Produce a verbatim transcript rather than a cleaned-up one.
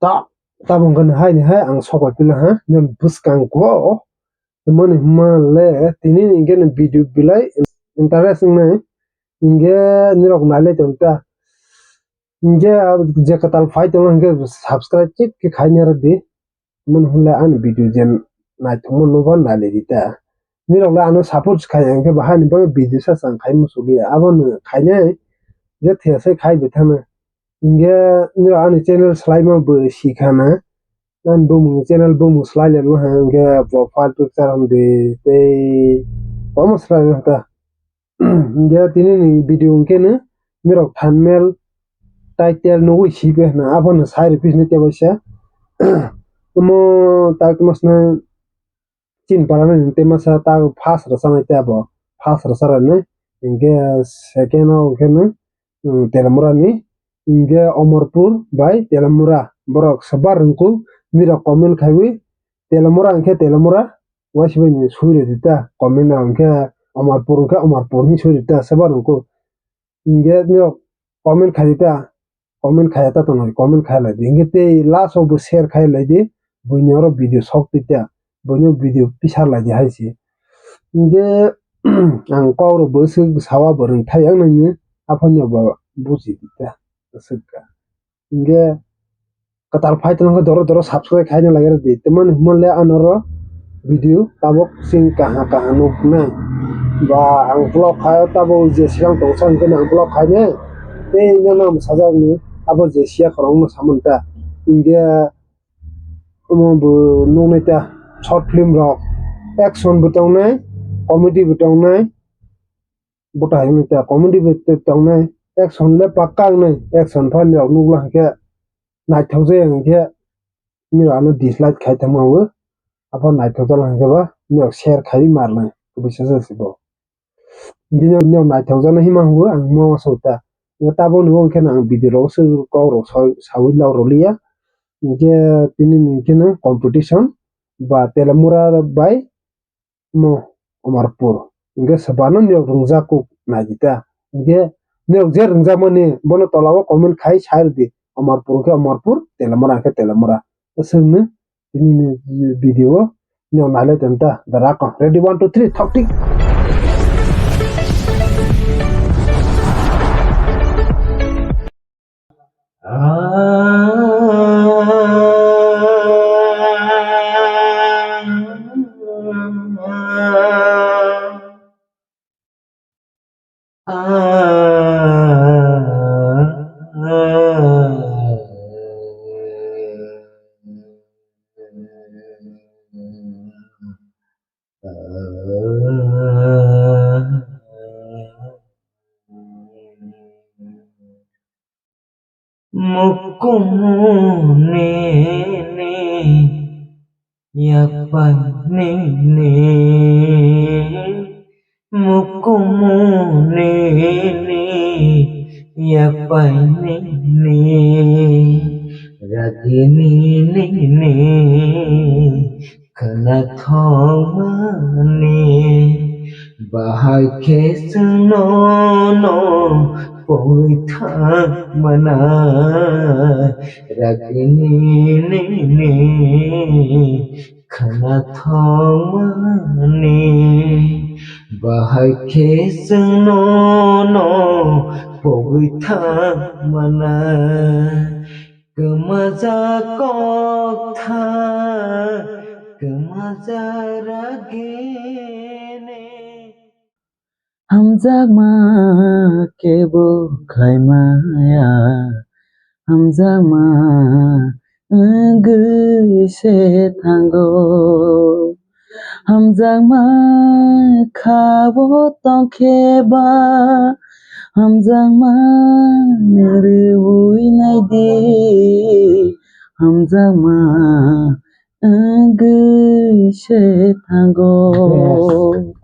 Ta, tabuk hwnkhe hai ni hai ang sok bai pila ha, nini bwskang ko. Mani hwnma le tini ni hwnkhe ni video belai interest wngnai. Hwnkhe nirok nailai tong ta. Hwnkhe je kwtal phai tongo hwnkhe subscribe chip khe khai ni rw di. Mani hwnle ani video je naithokma nukha nailai di ta. Nirok le ano support khai hwnkhe bahai ni bagwi video sa chang khai muchungya. Abono khainai je thesai khai bai thangna. Hwnkhe nirok ani channel swlaima bo sikha na. Ani bumung channel bumung swlai le ma hwnkhe profile picture hwn di tei omo swlai ma ta. Hwnkhe tini ni video hwnkhe no nirok thumbnail, title nugwi sipe hwna abono sai rw phi hwnkhe tei waisa. Omo tak masna Chinpara ni tei masa ta first rwchanai tei abo first rwcharani hwnkhe second o hwnkhe no, um, Telamura ni hwnkhe Omorpur bai Telamura borok swbar rwngkuk nirok comment khaiwi Telamura hwnkhe Telamura waisa bai ni sui rwdi ta comment o hwnkhe Omorpur hwnkhe Omorpur hinwi sui rwdi ta swbar rwngkuk hwnkhe nirok comment khaidi ta. Comment khaya ta tongo, comment khai lai di. Hingke tei last o bo share khai lai di. Buini oro video sok twi ta. Buino video pisar lai di hai se. Hingke ang kok rok bo swk sawa bo rwng thai ang nini aphano bo buji di ta. Swk ka. Hingke kwtal phai tongkhe doro doro subscribe khaina lai rw di. Tamani hwnle anoro video tabuk sing kaha kaha nuknai. Ba ang vlog khaio tabuk je silang tongsa hwnkhe ang vlog khainai. Tei nang nang sajak ni abo je siya khorokno samani ta. Hingke omo bo nuknai ta short film rok action bo tongnai, comedy bo tongnai. Bota hai ta comedy bo tongnai, action le pakka wngnai, action phan rok nukla hwnkhe naithok jaya hwnkhe nirok ano dislike khai tongma o. Aphano naithok jala hwnkhe ba nirok share khai mar lai kubui sajak se bo. Bini ulo nirok naithok jana hima hwnwi ang ma uansuk ta. Tabuk ni bo hwnkhe ang video rok se kok rok sawi lok rw liya. Hwnkhe tini ni hwnkhe no competition ba Telamura bai mo Omorpur. Hingke swbano nirok rwngjak kuk naidi ta. Hingke nirok je rwngjakmani bono tola o comment khai sai rwdi. Omorpur hingke Omorpur, Telamura hingke Telamura. Aswkno tini ni video o nirok nailai tong ta. Dara ko. Ready, one, two, three, thok tik. Mukumuni ni yapai nini, mukumuni ni yapai nini, ragini nini khwnathokmani, bahai khe chwng nono pogwi thangmana, ragini nini khwnathokmani, bahai khe chwng nono pogwi thangmana. Kwmajak koktha, kwmajak ragini. Hamjakma kebo khlaimaya, hamjakma wngwi se thango. Hamjakma kha-o tongkhe ba, hamjakma riui naidi, hamjakma wngwi se thango. Best.